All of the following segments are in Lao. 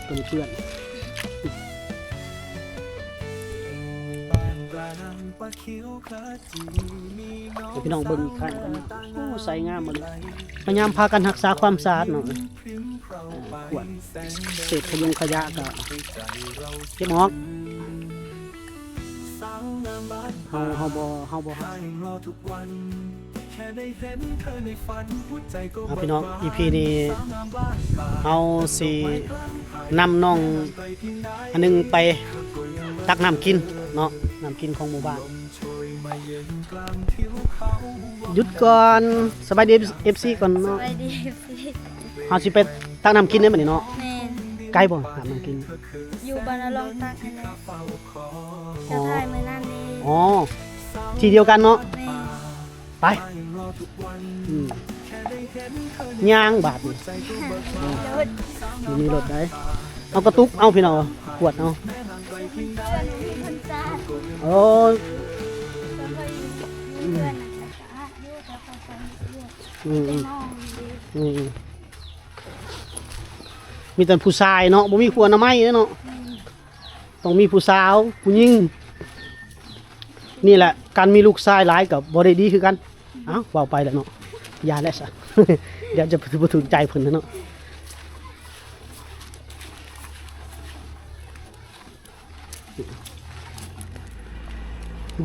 ຕົວນີ້ເປື້ອນ. ໃຫ້ພີ່ນ້ອງເບິ່ງອີກຄັ້ງກ່ອນເນາະ. ໂອ້ ໃສງາມໝົດເລີຍ. ພະຍາຍາມພາກັນຮັກສາຄວາມສະອາດເນາະ. ເອີ ກວດເສດຂະຍົງຂະຫຍະກໍເກັບອອກ. ເຮົາ ເຮົາບໍ່ ເຮົາບໍ່ ເອົາ ພີ່ນ້ອງ ອີພີນີ້ເຮົາຊິນຳນ້ອງອັນໜຶ່ງໄປຕັກນ້ຳກິນເນາະ, ນ້ຳກິນຂອງໝູ່ບ້ານ. ຢຸດກ່ອນ. ສະບາຍດີ ເອັຟຊີ ກ່ອນເນາະ. ສະບາຍດີ ເອັຟຊີ. ເຮົາຊິໄປຕັກນ້ຳກິນໃນບັດນີ້ເນາະ. ແມ່ນ. ໄກບໍ່ ຫານ້ຳກິນ? ຢູ່ບ້ານລະລອງຕັກຫັ້ນແຫຼະ. ອໍ ເຈົ້າຖ່າຍມື້ນັ້ນເດ້. ອໍ ທີ່ດຽວກັນເນາະ. ແມ່ນ. ໄປ ອືມ ຍ່າງບາດນີ້. ລົດ ບໍ່ມີລົດໃດ. ເອົາກະຕຸກເອົາ ພີ່ນ້ອງ ກວດເອົາ. ໂອ້ ອືມ ອືມ ອືມ ມີແຕ່ຜູ້ຊາຍເນາະ, ບໍ່ມີຄົວອະນາໄມເນາະ. ອືມ ຕ້ອງມີຜູ້ສາວ ຜູ້ຍິງ. ນີ້ແຫຼະ ການມີລູກຊາຍຫຼາຍກໍບໍ່ໄດ້ດີຄືກັນ. ອ້າວ ເວົ້າໄປແລ້ວເນາະ, ຢ່າແຫຼະຊະ ດຽວຈະບໍ່ຖືກໃຈເພິ່ນເນາະ.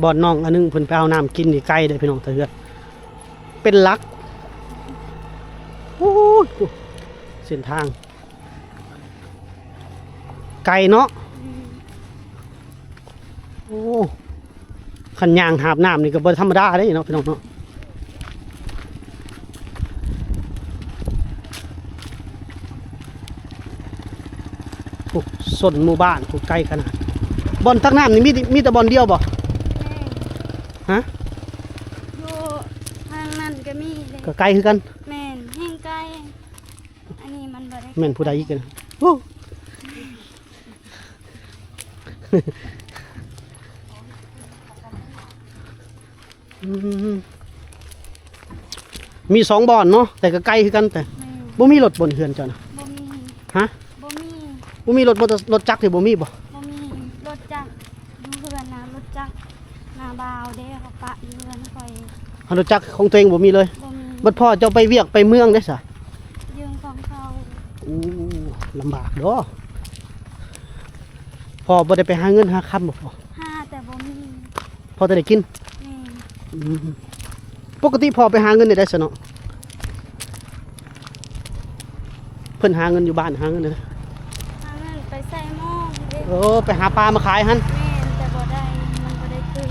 ບ່ອນນ້ອງອັນໜຶ່ງເພິ່ນໄປເອົານ້ຳກິນນີ້ໄກເດ້ພີ່ນ້ອງ, ແຕ່ເຮືອນເປັນຫຼັກ. ໂອ້ຍ ເສັ້ນທາງ ໄກເນາະ. ໂອ້ ຄັນຍ່າງຫາບນ້ຳນີ້ກໍບໍ່ທຳມະດາເດ້ເນາະ ພີ່ນ້ອງເນາະ. ໂອ້ ຊົນໝູ່ບ້ານ ໂອ້ ໄກຂະໜາດ. ບ່ອນຕັກນ້ຳນີ້ມີ ມີແຕ່ບ່ອນດຽວບໍ່? ແມ່ນ. ຮະ? ຢູ່ທາງນັ້ນກໍມີເດ້. ກໍໄກຄືກັນ. ແມ່ນ ແຮ່ງໄກ. ອັນນີ້ມັນບໍ່ໄດ້ ແມ່ນຜູ້ໃດອີກນະ? ໂອ້ ອືມ ມີສອງບ່ອນເນາະ ແຕ່ກໍໄກຄືກັນ. ແຕ່ ແມ່ນ ບໍ່ມີລົດບໍນເຮືອນເຈົ້ານະ? ບໍ່ມີ. ຮະ? ບໍ່ມີ. ບໍ່ມີລົດມໍເຕີ ລົດຈັກນີ້ບໍ່ມີບໍ່? ບໍ່ມີ. ລົດຈັກຢູ່ເຮືອນນະ ລົດຈັກ ໜ້າບ່າວເດ້ ເຂົາປະຢູ່ເຮືອນຂ້ອຍ. ຮະ ລົດຈັກຂອງຕົວເອງບໍ່ມີເລີຍ? ບໍ່ມີ. ບັດພໍ່ເຈົ້າໄປວຽກໄປເມືອງເດ້ຊະ? ຢືມຂອງເຂົາ. ໂອ້ ລຳບາກເນາະ. ພໍ່ບໍ່ໄດ້ໄປຫາເງິນຫາຄຳບໍ່? ຫາ ແຕ່ບໍ່ມີ ພໍແຕ່ໄດ້ກິນ. ແມ່ນ. ອືມ ປົກກະຕິພໍ່ໄປຫາເງິນໄດ້ໃສເນາະ? ເພິ່ນຫາເງິນຢູ່ບ້ານ ຫາເງິນເດ້. ຫາເງິນໄປໃສ່ໝໍ້ເດ້. ໂອ້ ໄປຫາປາມາຂາຍຫັ້ນ. ແມ່ນ ແຕ່ບໍ່ໄດ້ ມັນບໍ່ໄດ້ຖືກ.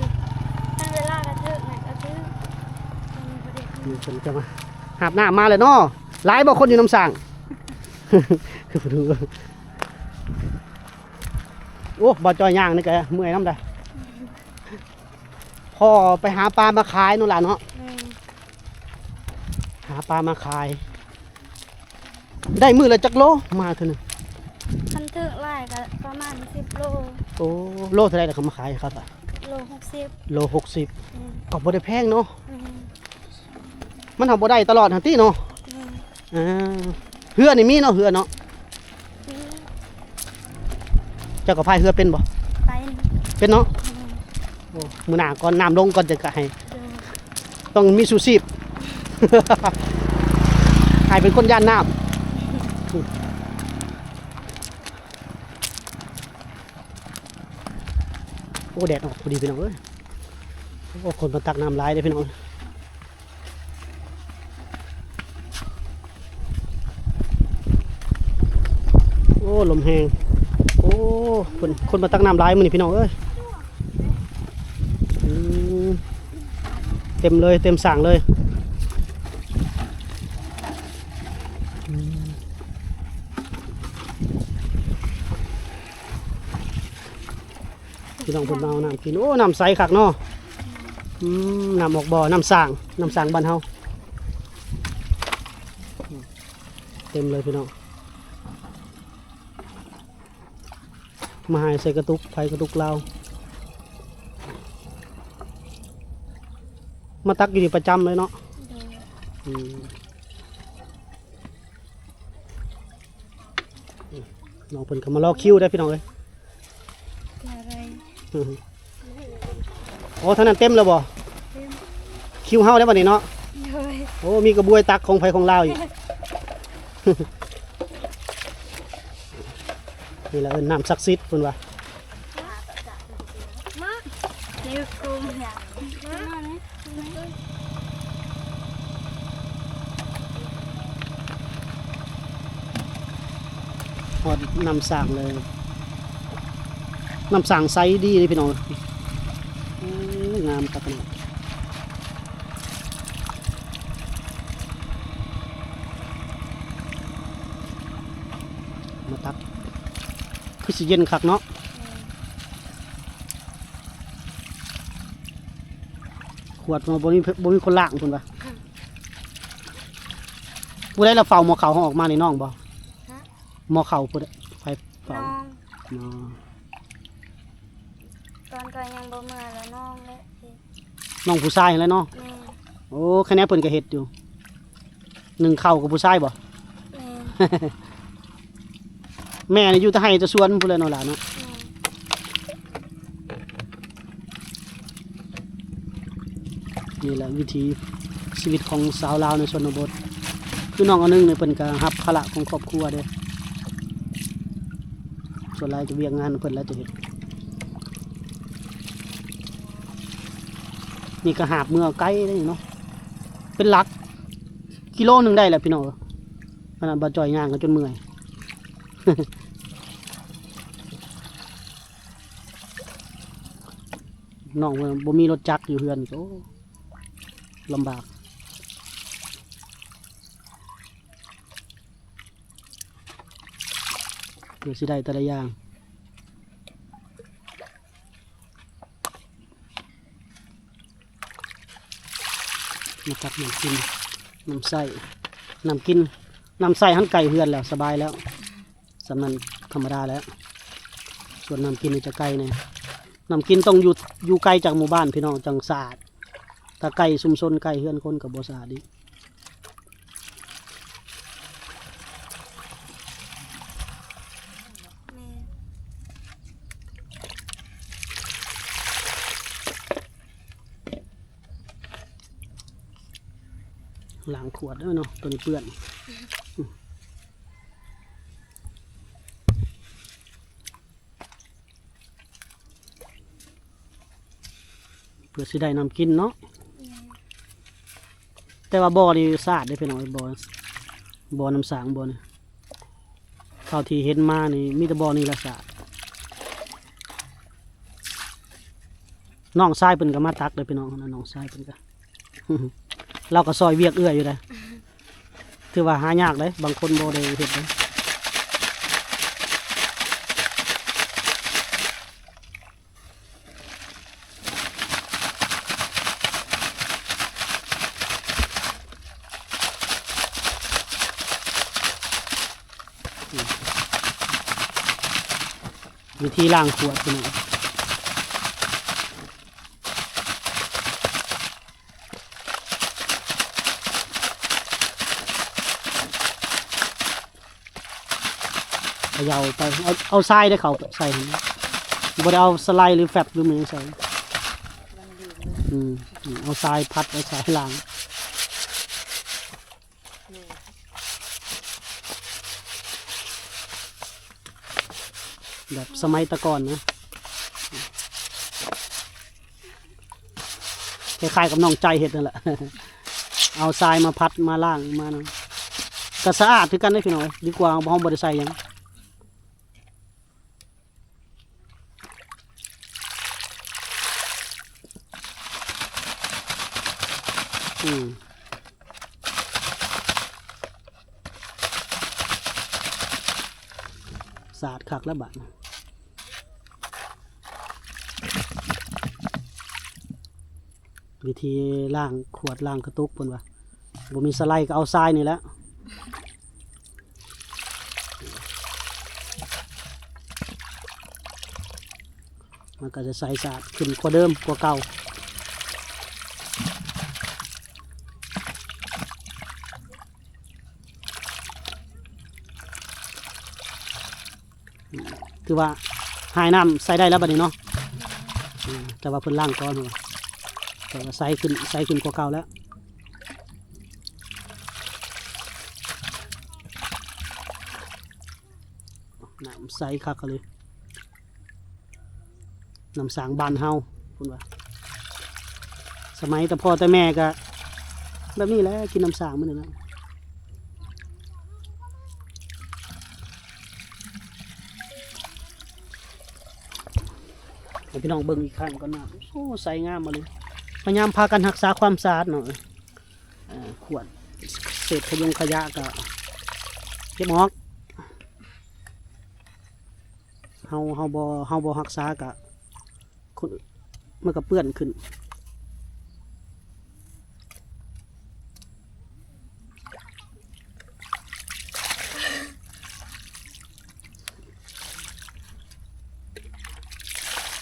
ຄັນເວລາກະຖືກ ມັນກະຖືກ ແຕ່ມັນບໍ່ໄດ້ຖືກ. ນີ້ເພິ່ນຈະມາຫາບນ້ຳມາແລ້ວເນາະ. ຫຼາຍບໍ່ຄົນຢູ່ນ້ຳສ້າງ? ໂອ້ ບ່າວຈ້ອຍຍ່າງນີ້ກະເມື່ອຍນຳໃດ. ພໍ່ໄປຫາປາມາຂາຍເນາະຫຼານເນາະ. ແມ່ນ. ຫາປາມາຂາຍ ໄດ້ມື້ລະຈັກໂລ ມາເທື່ອໜຶ່ງ? ຄັນຖືກຫຼາຍກະປະມານສິບໂລ. ໂອ້ ໂລເທົ່າໃດລະເຂົາມາຂາຍໃຫ້ເຂົາ? ໂລຫົກສິບ. ໂລຫົກສິບ. ແມ່ນ. ກໍບໍ່ໄດ້ແພງເນາະ. ແມ່ນ. ມັນຫາບໍ່ໄດ້ຕະຫຼອດຫັ້ນຕິເນາະ. ແມ່ນ. ອ່າ ເຮືອນີ້ມີເນາະ ເຮືອເນາະ. ອືມ ເຈົ້າກໍພາຍເຮືອເປັນບໍ່? ເປັນ. ເປັນເນາະ. ແມ່ນ. ໂອ້ ມື້ໜ້າກ່ອນນ້ຳລົງກ່ອນຈະກະໃຫ້. ໂດຍ. ຕ້ອງມີຊູຊີບ ໃຫ້ເປັນຄົນຢ້ານນ້ຳ. ໂອ້ ແດດອອກພໍດີພີ່ນ້ອງເອີຍ. ໂອ້ ຄົນມາຕັກນ້ຳຫຼາຍເດ້ພີ່ນ້ອງ. ໂອ້ ລົມແຮງ. ໂອ້ ຄົນ ຄົນມາຕັກນ້ຳຫຼາຍມື້ນີ້ພີ່ນ້ອງເອີຍ. ອືມ ເຕັມເລີຍ ເຕັມສ້າງເລີຍ. ອືມ ພີ່ນ້ອງເພິ່ນມາເອົານ້ຳກິນ. ໂອ້ ນ້ຳໃສຄັກເນາະ. ອືມ ນ້ຳອອກບໍ່ ນ້ຳສ້າງ ນ້ຳສ້າງບ້ານເຮົາ. ເຕັມເລີຍພີ່ນ້ອງ. ມາໃຫ້ໃສ່ກະຕຸກ ໃສ່ກະຕຸກລາວ. ມາຕັກຢູ່ນີ້ປະຈຳເລີຍເນາະ. ໂດຍ. ອືມ. ນ້ອງເພິ່ນກໍມາລໍຄິວໄດ້ພີ່ນ້ອງເອີຍ. ໂອ້ ທາງນັ້ນເຕັມແລ້ວບໍ່? ເຕັມ. ຄິວເຮົາໄດ້ບັດນີ້ເນາະ. ໂດຍ. ໂອ້ ມີກະບວຍຕັກຂອງໃຜຂອງລາວອີກ. ນີ້ລະເອີ້ນນ້ຳສັກສິດເພິ່ນວ່າ. ຮອດນ້ຳສ້າງເລີຍ. ນ້ຳສ້າງໃສດີເດ້ພີ່ນ້ອງ. ໂອ້ ງາມຄັກຂະໜາດ. ມາຕັກ ຄືຊິເຢັນຄັກເນາະ. ຂວດບໍ່ມີ ບໍ່ມີຄົນລ້າງເພິ່ນວ່າ. ຜູ້ໃດລະເຝົ້າໝໍ້ເຂົ້າເຮົາອອກມານີ້ ນ້ອງບໍ່? ໝໍ້ເຂົ້າຜູ້ໃດ ໃຜເຝົ້າ? ນ້ອງ. ອໍ ຕອນກໍຍັງບໍ່ເມືອລະ ນ້ອງແຫຼະເຮັດ. ນ້ອງຜູ້ຊາຍຫັ້ນແຫຼະເນາະ. ແມ່ນ. ໂອ້ ຄະແນນເພິ່ນກໍເຮັດຢູ່. ໜຶ້ງເຂົ້າກັບຜູ້ຊາຍບໍ່? ແມ່ນ. ແມ່ນີ້ຢູ່ແຕ່ໄຮ່ແຕ່ສວນພຸ້ນແຫຼະເນາະຫຼານເນາະ. ແມ່ນ. ນີ້ແຫຼະວິຖີຊີວິດຂອງຊາວລາວໃນຊົນນະບົດ. ຄືນ້ອງອັນໜຶ່ງນີ້ເພິ່ນກໍຮັບພາລະຂອງຄອບຄົວເດ້. ສ່ວນຫຼາຍຈະວຽກງານເພິ່ນແຫຼະຈະເຮັດ. ນີ້ກໍຫາບເມືອໄກເດ້ເນາະ. ເປັນຫຼັກກິໂລໜຶ່ງໄດ້ແຫຼະພີ່ນ້ອງເອີຍ. ຂະໜາດບ່າວຈ່ອຍຍ່າງກໍຈົນເມື່ອຍ. ນ້ອງວ່າບໍ່ມີລົດຈັກຢູ່ເຮືອນ ໂອ້ ລຳບາກ ເພື່ອຊິໄດ້ແຕ່ລະຢ່າງ. ມາຕັກນ້ຳກິນ ນ້ຳໃຊ້ ນ້ຳກິນ ນ້ຳໃຊ້ຫັ້ນໃກ້ເຮືອນແລ້ວ ສະບາຍແລ້ວ. ສ່ຳນັ້ນທຳມະດາແລ້ວ. ສ່ວນນ້ຳກິນນີ້ຈະໄກແດ່. ນ້ຳກິນຕ້ອງຢູ່ ຢູ່ໄກຈາກໝູ່ບ້ານພີ່ນ້ອງ ຈັ່ງສະອາດ. ຖ້າໃກ້ຊຸມຊົນ ໃກ້ເຮືອນຄົນກໍບໍ່ສະອາດອີກ. ແມ່ນ. ລ້າງຂວດເດີເນາະ ໂຕນີ້ເປື້ອນ. ເພື່ອຊິໄດ້ນ້ຳກິນເນາະ. ແມ່ນ. ແຕ່ວ່າບໍ່ນີ້ສະອາດເດ້ພີ່ນ້ອງ ບໍ່ ບໍ່ນ້ຳສ້າງບໍ່ນີ້ ເທົ່າທີ່ເຫັນມານີ້ມີແຕ່ບໍ່ນີ້ລະສະອາດ. ນ້ອງຊາຍເພິ່ນກໍມາຕັກເດ້ພີ່ນ້ອງ ນ້ອງຊາຍເພິ່ນກໍ ລາວກໍຊ່ອຍວຽກເອື້ອຍຢູ່ເດ້. ຖືວ່າຫາຍາກເດ້ ບາງຄົນບໍ່ໄດ້ເຮັດເດ້. ວິທີລ້າງຂວດພີ່ນ້ອງ. ເຂົາເຍົາໄປ ເອົາ ເອົາຊາຍໄດ້ເຂົ້າໃສ່ຫັ້ນ ບໍ່ໄດ້ເອົາສະໄລຫຼືແຟັບຫຼືມັນຫຍັງໃສ່. ອືມ ເອົາຊາຍພັດ ເອົາຊາຍລ້າງ. ແບບສະໄໝແຕ່ກ່ອນນະ ຄ້າຍໆກັບນ້ອງໃຈເຮັດນັ້ນແຫຼະ ເອົາຊາຍມາພັດມາລ້າງມານຳ ກໍສະອາດຄືກັນເດ້ພີ່ນ້ອງເອີຍ ດີກວ່າເຮົາບໍ່ໄດ້ໃສ່ຫຍັງ. ອືມ ສະອາດຄັກແລ້ວບາດນີ້. ວິທີລ້າງຂວດລ້າງກະຕຸກເພິ່ນວ່າ ບໍ່ມີສະໄລກໍເອົາຊາຍນີ້ແຫຼະ ມັນກໍຈະໃສສະອາດຂຶ້ນກວ່າເດີມ ກວ່າເກົ່າ. ຄືວ່າຫາຍນ້ຳໃຊ້ໄດ້ແລ້ວບັດນີ້ເນາະ. ອືມ ແຕ່ວ່າເພິ່ນລ້າງກ່ອນ ແຕ່ວ່າໃສຂຶ້ນ ໃສຂຶ້ນກວ່າເກົ່າແລ້ວ. ນ້ຳໃສຄັກອີ່ຫຼີ ນ້ຳສ້າງບ້ານເຮົາ ເພິ່ນວ່າ. ສະໄໝແຕ່ພໍ່ແຕ່ແມ່ກະແບບນີ້ແຫຼະ ກິນນ້ຳສ້າງມື້ນີ້ນະ. ໃຫ້ພີ່ນ້ອງເບິ່ງອີກຄັ້ງກ່ອນນະ. ໂອ້ ໃສງາມອີ່ຫຼີ. ພະຍາຍາມພາກັນຮັກສາຄວາມສະອາດເນາະ. ເອີ ຂວດເສດຂະຍົງຂະຍະກະເກັບອອກ. ເຮົາ ເຮົາບໍ່ ເຮົາບໍ່ຮັກສາກະ ຄົນ ມັນກະເປື້ອນຂຶ້ນ.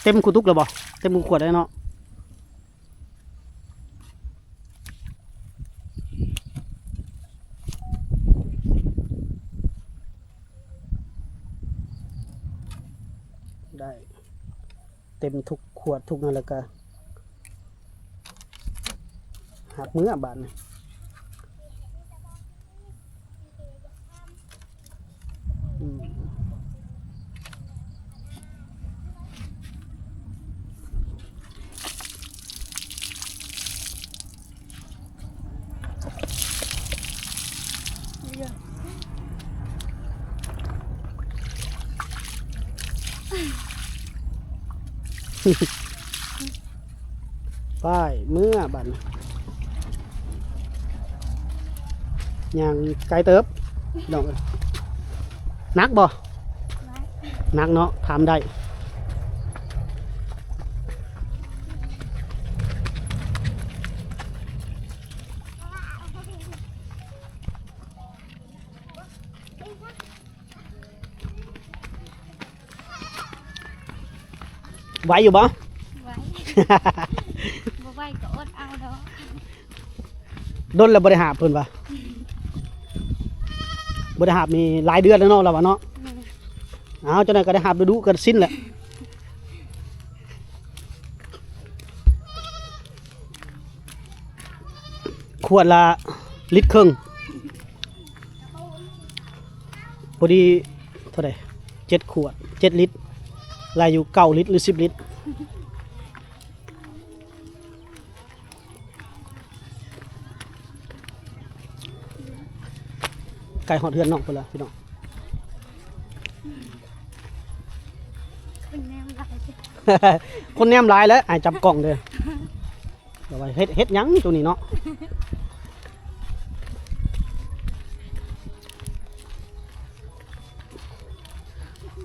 ເຕັມຄູ່ຕຸກແລ້ວບໍ່? ເຕັມຄູ່ຂວດແລ້ວເນາະ. ໄດ້ເຕັມທຸກຂວດທຸກນັ້ນແລ້ວກະ ຫາບເມືອບາດນີ້. ອືມ ໄປເມືອບາດນີ້ ຍ່າງໄກເຕີບ ນ້ອງເອີຍ. ໜັກບໍ່? ໜັກເນາະ ຖາມໄດ້. ໄຫວຢູ່ບໍ່? ໄຫວ ບໍ່ໄຫວກໍອົດເອົາດອກ. ດົນແລ້ວບໍ່ໄດ້ຫາບເພິ່ນວ່າ ບໍ່ໄດ້ຫາບນີ້ຫຼາຍເດືອນແລ້ວເນາະ ລາວວ່າເນາະ. ແມ່ນ ເອົາ ຈັ່ງໃດກໍໄດ້ຫາບດຸໆ ກໍຊິນແຫຼະ. ຂວດລະລິດເຄິ່ງ ພໍດີເທົ່າໃດ ເຈັດຂວດ ເຈັດລິດ ໄລ່ຢູ່ເກົ້າລິດ ຫຼື ສິບລິດ. ໃກ້ຮອດເຮືອນນ້ອງພຸ້ນລະພີ່ນ້ອງ. ຄົນແນມຫຼາຍ ຄົນແນມຫຼາຍແຫຼະ ອ້າຍຈັບກ້ອງເດີ້. ແຕ່ວ່າເຮັດ ເຮັດຫຍັງໂຕນີ້ເນາະ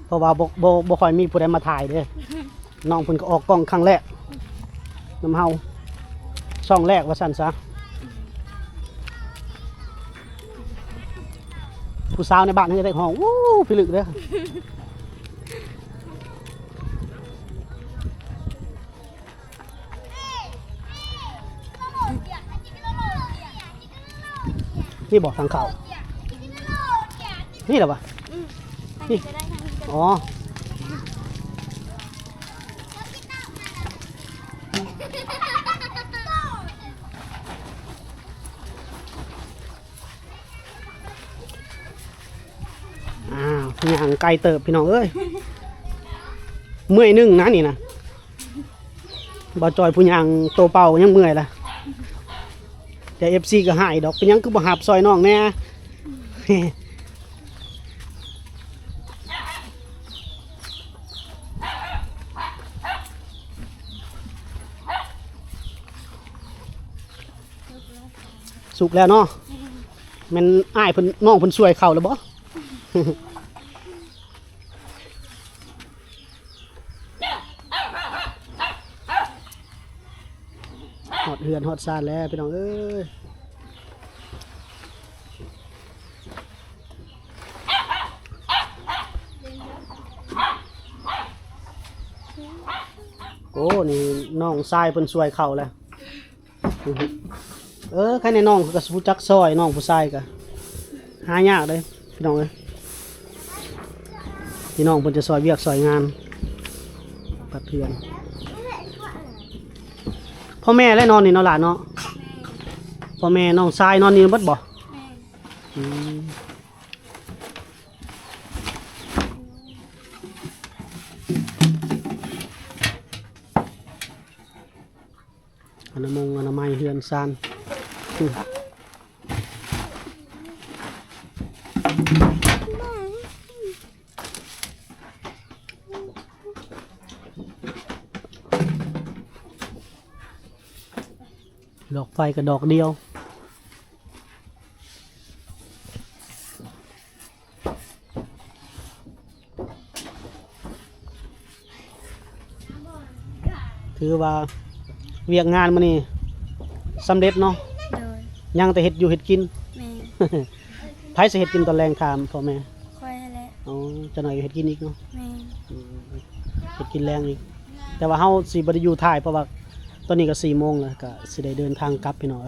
ເພາະວ່າບໍ່ ບໍ່ ບໍ່ຄ່ອຍມີຜູ້ໃດມາຖ່າຍເດ້. ນ້ອງເພິ່ນກໍອອກກ້ອງຄັ້ງແລກນຳເຮົາ ຊ່ອງແລກວ່າຊັ້ນຊະ. ຜູ້ສາວໃນບ້ານເຮົາຈະໄດ້ຮ້ອງ ໂອ້ ພິລຶກເດີ້. ນີ້ບໍ່ທາງເຂົ້າ? ນີ້ລະວະ? ອືມ ນີ້ ທາງນີ້ກໍໄດ້ ທາງນີ້ກໍໄດ້. ອໍ ອ້າວ ຍ່າງໄກເຕີບພີ່ນ້ອງເອີຍ ເມື່ອຍໜຶ່ງນະນີ້ນະ. ບ່າວຈ່ອຍຜູ້ຍ່າງໂຕເປົ່າຍັງເມື່ອຍລະ ແຕ່ເອັຟຊີກໍຮ້າຍດອກ ເປັນຫຍັງຄືບໍ່ຫາບຊ່ອຍນ້ອງແດ່? ສຸກແລ້ວເນາະ. ແມ່ນ ແມ່ນອ້າຍເພິ່ນ ນ້ອງເພິ່ນຊ່ວຍເຂົ້າແລ້ວບໍ່? ຮອດເຮືອນຮອດຊານແລ້ວພີ່ນ້ອງເອີຍ. ໂອ້ ນີ້ນ້ອງຊາຍເພິ່ນຊ່ວຍເຂົ້າແລ້ວ. ເອີ ໃຄແນ່ ນ້ອງກໍຮູ້ຈັກຊ່ອຍ ນ້ອງຜູ້ຊາຍກໍຫາຍາກເດ້ພີ່ນ້ອງເອີຍ. ພີ່ນ້ອງເພິ່ນຈະຊ່ອຍວຽກຊ່ອຍງານປັດເຮືອນ. ພໍ່ແມ່ແລະນອນນີ້ເນາະຫຼານເນາະ. ແມ່ນ. ພໍ່ແມ່ນ້ອງຊາຍນອນນີ້ເບິດບໍ່? ແມ່ນ. ອືມ. ອະນາມົງອະນາໄມເຮືອນຊານ. ດອກໄຟກໍດອກດຽວ. ຖືວ່າວຽກງານມື້ນີ້ສຳເລັດເນາະ. ໂດຍ. ຍັງແຕ່ເຮັດຢູ່ເຮັດກິນ. ແມ່ນ. ໃຜຊິເຮັດກິນຕອນແລງ ຖາມພໍ່ແມ່? ຂ້ອຍຫັ້ນແຫຼະ. ອໍ ຈັກໜ່ອຍກໍເຮັດກິນອີກເນາະ. ແມ່ນ. ອືມ ເຮັດກິນແລງອີກ ແຕ່ວ່າເຮົາຊິບໍ່ໄດ້ຢູ່ຖ່າຍ ເພາະວ່າຕອນນີ້ກໍສີ່ໂມງແລ້ວ ກໍຊິໄດ້ເດີນທາງກັບພີ່ນ້ອງ.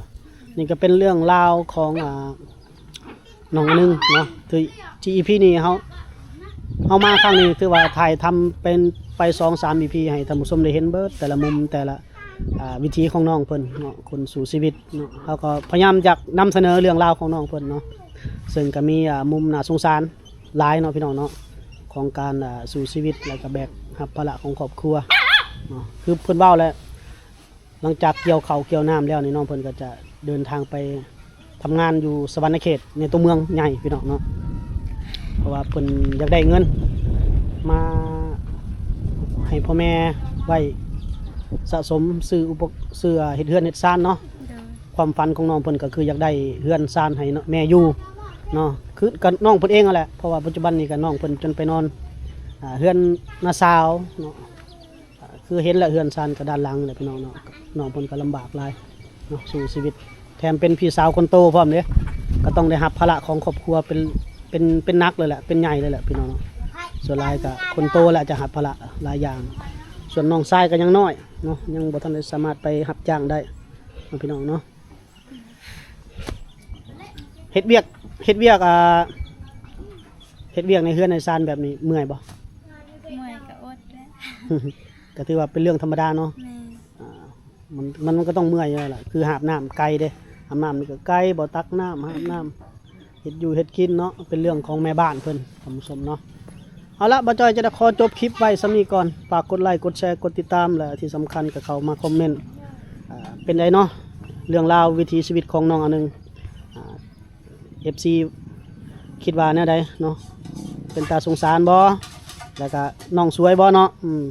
ນີ້ກໍເປັນເລື່ອງລາວຂອງ ອ່າ ນ້ອງອັນໜຶ່ງເນາະ ທີ່ ທີ່ອີພີນີ້ເຮົາ ເຮົາມາຄັ້ງນີ້ຖືວ່າຖ່າຍທຳເປັນໄປສອງສາມອີພີ ໃຫ້ທ່ານຜູ້ຊົມໄດ້ເຫັນເບິດແຕ່ລະມຸມ ແຕ່ລະ ອ່າ ວິຖີຂອງນ້ອງເພິ່ນເນາະ ຄົນສູ້ຊີວິດເນາະ. ເຮົາກໍພະຍາຍາມຢາກນຳສະເໜີເລື່ອງລາວຂອງນ້ອງເພິ່ນເນາະ ເຊິ່ງກໍມີ ອ່າ ມຸມໜ້າສົງສານຫຼາຍເນາະພີ່ນ້ອງເນາະ ຂອງການ ອ່າ ສູ້ຊີວິດ ແລ້ວກໍແບກຮັບພາລະຂອງຄອບຄົວເນາະ. ຄືເພິ່ນເວົ້າແຫຼະ ຫຼັງຈາກກ່ຽວເຂົ້າກ່ຽວນ້ຳແລ້ວນີ້ ນ້ອງເພິ່ນກໍຈະເດີນທາງໄປທຳງານຢູ່ສະຫວັນນະເຂດ ໃນຕົວເມືອງໃຫຍ່ພີ່ນ້ອງເນາະ ເພາະວ່າເພິ່ນຢາກໄດ້ເງິນມາໃຫ້ພໍ່ແມ່ໄວ້ສະສົມ ຊື້ອຸປະ ຊື້ເຮັດເຮືອນເຮັດຊານເນາະ. ໂດຍ. ຄວາມຝັນຂອງນ້ອງເພິ່ນກໍຄືຢາກໄດ້ເຮືອນຊານໃຫ້ແມ່ຢູ່ເນາະ ຄືກັບນ້ອງເພິ່ນເອງຫັ້ນແຫຼະ ເພາະວ່າປັດຈຸບັນນີ້ກໍນ້ອງເພິ່ນຈົນໄປນອນ ອ່າ ເຮືອນນ້າສາວເນາະ. ອ່າ ຄືເຫັນແຫຼະ ເຮືອນຊານກະດ້ານຫຼັງແຫຼະພີ່ນ້ອງເນາະ ນ້ອງເພິ່ນກໍລຳບາກຫຼາຍເນາະ ສູ້ຊີວິດ ແຖມເປັນພີ່ສາວຄົນໂຕພ້ອມເດ້ ກໍຕ້ອງໄດ້ຮັບພາລະຂອງຄອບຄົວເປັນ ເປັນ ເປັນໜັກເລີຍແຫຼະ ເປັນໃຫຍ່ເລີຍແຫຼະພີ່ນ້ອງເນາະ. ສ່ວນຫຼາຍກໍຄົນໂຕແຫຼະຈະຮັບພາລະຫຼາຍຢ່າງ ສ່ວນນ້ອງຊາຍກໍຍັງນ້ອຍເນາະ ຍັງບໍ່ທັນໄດ້ສາມາດໄປຮັບຈ້າງໄດ້ເນາະ ພີ່ນ້ອງເນາະ. ເຮັດວຽກ ເຮັດວຽກ ອ່າ ເຮັດວຽກໃນເຮືອນໃນຊານແບບນີ້ເມື່ອຍບໍ່? ເມື່ອຍກໍອົດແຫຼະ ກໍຖືວ່າເປັນເລື່ອງທຳມະດາເນາະ. ແມ່ນ. ອ່າ ມັນ ມັນ ມັນກໍຕ້ອງເມື່ອຍຢູ່ແລ້ວລະ ຄືຫາບນ້ຳໄກເດ້ ຫາບນ້ຳນີ້ກໍໄກ ບໍ່ຕັກນ້ຳ ຫາບນ້ຳ ເຮັດຢູ່ເຮັດກິນເນາະ ເປັນເລື່ອງຂອງແມ່ບ້ານເພິ່ນ ທ່ານຜູ້ຊົມເນາະ. ເອົາລະ ບ່າວຈ້ອຍຈະໄດ້ຂໍຈົບຄລິບໄວ້ສ່ຳນີ້ກ່ອນ ຝາກກົດໄລ ກົດແຊ ກົດຕິດຕາມ ແລະ ທີ່ສຳຄັນກໍເຂົ້າມາຄອມເມັນ ອ່າ ເປັນໃດເນາະ ເລື່ອງລາວວິຖີຊີວິດຂອງນ້ອງອັນໜຶ່ງ ອ່າ ເອັຟຊີຄິດວ່າແນວໃດເນາະ ເປັນຕາສົງສານບໍ່ ແລ້ວກະນ້ອງສວຍບໍ່ເນາະ. ອືມ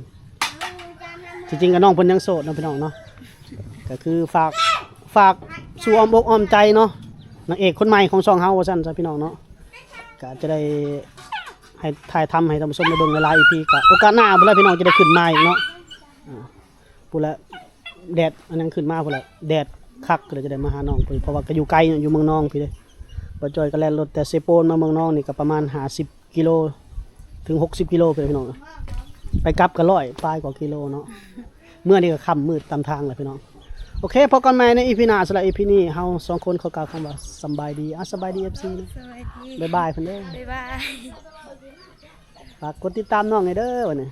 ທີ່ຈິງກໍນ້ອງເພິ່ນຍັງໂສດເນາະ ພີ່ນ້ອງເນາະ ກໍຄືຝາກ ຝາກສູ່ອ້ອມອົກອ້ອມໃຈເນາະ ນາງເອກຄົນໃໝ່ຂອງຊ່ອງເຮົາວ່າຊັ້ນຊະ ພີ່ນ້ອງເນາະ. ກໍຈະໄດ້ໃຫ້ ຖ່າຍທຳໃຫ້ທ່ານຜູ້ຊົມໄດ້ເບິ່ງຫຼາຍໆອີພີ ກໍໂອກາດໜ້າພຸ້ນແຫຼະ ພີ່ນ້ອງຈະໄດ້ຂຶ້ນມາອີກເນາະ. ອ່າ ພຸ້ນແຫຼະ ແດດອັນນັ້ນຂຶ້ນມາພຸ້ນແຫຼະ ແດດຄັກ ກໍເລີຍຈະໄດ້ມາຫານ້ອງເພິ່ນ ເພາະວ່າກໍຢູ່ໄກເນາະ ຢູ່ເມືອງນອງພີ້ເດ້. ບ່າວຈ້ອຍກໍແລ່ນລົດແຕ່ເຊໂປນມາເມືອງນອງນີ້ກໍປະມານຫ້າສິບ ກິໂລ ເຖິງຫົກສິບກິໂລພຸ້ນແຫຼະ ພີ່ນ້ອງ ໄປກັບກໍຮ້ອຍປາຍກວ່າກິໂລເນາະ. ເມື່ອນີ້ກໍຄ່ຳມືດຕາມທາງແຫຼະ ພີ່ນ້ອງ. ໂອເຄ ພົບກັນໃໝ່ໃນອີພີໜ້າ. ສຳລັບອີພີນີ້ ເຮົາສອງຄົນຂໍກ່າວຄຳວ່າສຳບາຍດີ. ອ່າ ສະບາຍດີ ເອັຟຊີ ສະບາຍດີ ບາຍບາຍເພິ່ນເດີ ບາຍບາຍ. ຝາກກົດຕິດຕາມນ້ອງແດ່ເດີ ບັດນີ້.